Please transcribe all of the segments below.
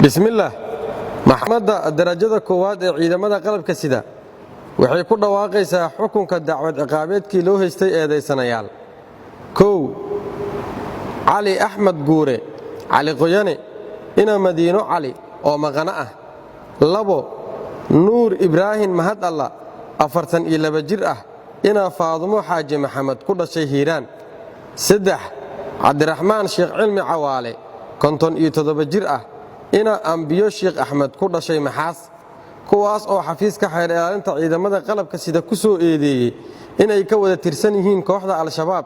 Bismillaah. Maxkamadda darajada koowaad ee ciidamada qalabka sida waxay ku dhawaaqaysaa xukunka dacwad ciqaabeedkii loo haystay eedaysanayaal: 1, Cali Axmed Guure Cali Qoyane, ina Madiino Cali oo maqano ah. 2, Nuur Ibraahim Mahad Alla, 42 jir ah, ina Faadumo Xaaji Maxamed, ku dhashay Hiiraan. 3, Cabdiraxmaan Sheekh Cilmi Cawaale, 57 jir ah, ina Ambiyo Sheekh Axmed, ku dhashay Maxaas, kuwaas oo xafiiska xeer ilaalinta ciidamada qalabka sida ku soo eedeeyey inay ka wada tirsan yihiin kooxda Al-Shabaab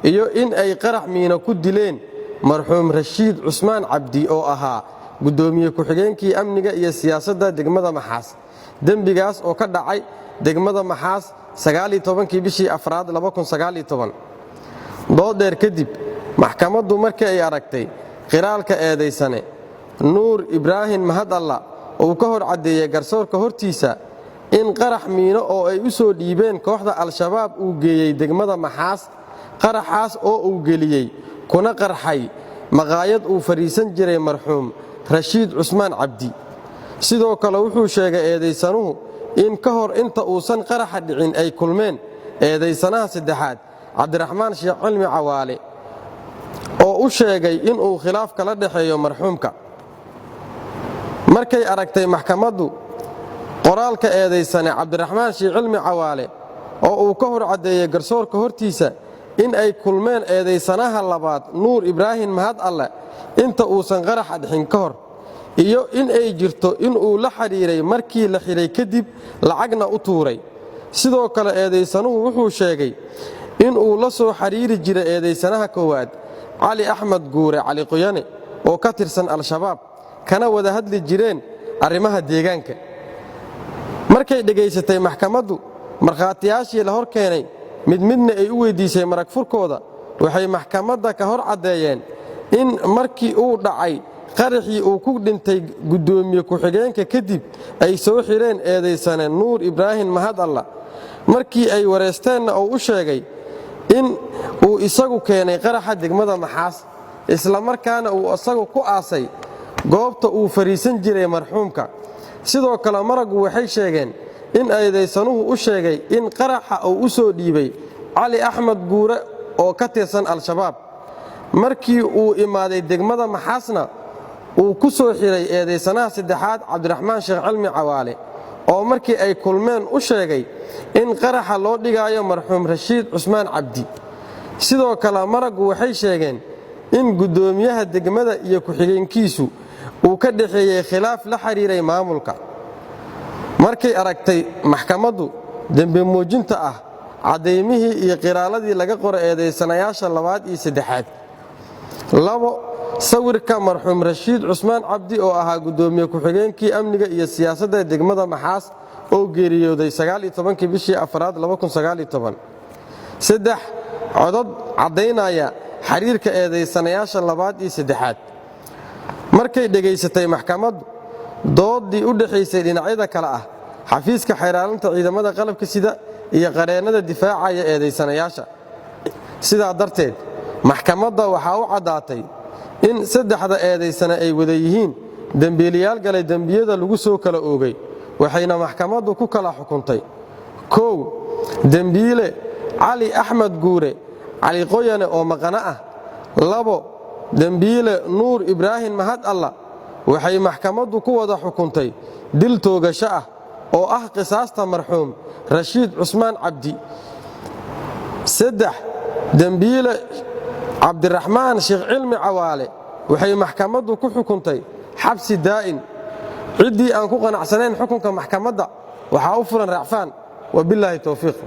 iyo in ay qarax miino ku dileen marxuum Rashiid Cusmaan Cabdi oo ahaa guddoomiye ku-xigeenkii amniga iyo siyaasadda degmada Maxaas, dembigaas oo ka dhacay degmada Maxaas 19-kii bishii afraad. Dood dheer kadib, maxkamaddu markii ay aragtay qiraalka eedaysane Nuur Ibraahim Mahad Alla uu ka hor caddeeyey garsoorka hortiisa in qarax miino oo ay u soo dhiibeen kooxda Al-Shabaab uu geeyey degmada Maxaas, qaraxaas oo uu geliyey kuna qarxay maqaayad uu fadhiisan jiray marxuum Rashiid Cusmaan Cabdi. Sidoo kale wuxuu sheegay eedaysanuhu in ka hor inta uusan qaraxa dhicin ay kulmeen eedaysanaha saddexaad, Cabdiraxmaan Sheekh Cilmi Cawaale, oo u sheegay inuu khilaaf kala dhexeeyo marxuumka. Markay aragtay maxkamaddu qoraalka eedaysane Cabdiraxmaan Sheekh Cilmi Cawaale oo uu ka hor caddeeyey garsoorka hortiisa in ay kulmeen eedaysanaha labaad, Nuur Ibraahim Mahad Alle, inta uusan qaraxa dhixin ka hor, iyo in ay jirto inuu la xidhiiray markii la xidhay kadib, lacagna u tuuray. Sidoo kale eedaysanuhu wuxuu sheegay inuu la soo xidhiiri jiray eedaysanaha koowaad, Cali Axmed Guure Cali Qoyane, oo ka tirsan Al-Shabaab, kana wada hadli jireen arrimaha deegaanka. Markay dhegaysatay maxkamaddu markhaatiyaashii la hor keenay, mid midna ay u weyddiisay marag furkooda, waxay maxkamadda ka hor caddeeyeen in markii uu dhacay qaraxii uu ku dhintay guddoomiye ku-xigeenka kadib ay soo xidheen eedaysane Nuur Ibraahim Mahad Alla. Markii ay wareysteenna uu u sheegay in uu isagu keenay qaraxa degmada Maxaas, islamarkaana uu isagu ku aasay goobta uu fadhiisan jiray marxuumka. Sidoo kale maraggu waxay sheegeen in eedaysanuhu u sheegay in qaraxa uu u soo dhiibay Cali Axmed Guure oo ka tirsan Al-Shabaab, markii uu imaaday degmada Maxaasna uu ku soo xidhay eedaysanaha saddexaad, Cabdiraxmaan Sheekh Cilmi Cawaale, oo markii ay kulmeen u sheegay in qaraxa loo dhigaayo marxuum Rashiid Cusmaan Cabdi. Sidoo kale maraggu waxay sheegeen in guddoomiyaha degmada iyo ku-xigeenkiisu uu ka dhexeeyey khilaaf la xidhiiray maamulka. Markay aragtay maxkamaddu dembi muujinta ah, caddaymihii iyo qiraaladii laga qoray eedaysanayaasha labaad iyo saddexaad. 2, sawirka marxuum Rashiid Cusmaan Cabdi oo ahaa guddoomiye ku-xigeenkii amniga iyo siyaasadda degmada Maxaas oo geeriyooday 19-kii bishii afraad. 3, codod caddaynaya xiriirka eedaysanayaasha labaad iyo saddexaad. Markay dhegaysatay maxkamaddu doodii u dhexaysay dhinacyada kale ah xafiiska xeer ilaalinta ciidamada qalabka sida iyo qareennada difaacaya eedaysanayaasha, sidaa darteed maxkamadda waxaa u caddaatay in saddexda eedaysane ay wada yihiin dembiilayaal galay dembiyada lagu soo kala oogay, waxayna maxkamaddu ku kala xukuntay: 1, dembiile Cali Axmed Guure Cali Qoyane oo maqano ah. 2, dembiile Nuur Ibraahim Mahad Alla. Waxay maxkamaddu ku wada xukuntay dil toogasho ah oo ah qisaasta marxuum Rashiid Cusmaan Cabdi. 3, dembiile Cabdiraxmaan Sheekh Cilmi Cawaale. Waxay maxkamaddu ku xukuntay xabsi daa'in. Ciddii aan ku qanacsanayn xukunka maxkamadda waxaa u furan racfaan. Wabilaahi towfiiq.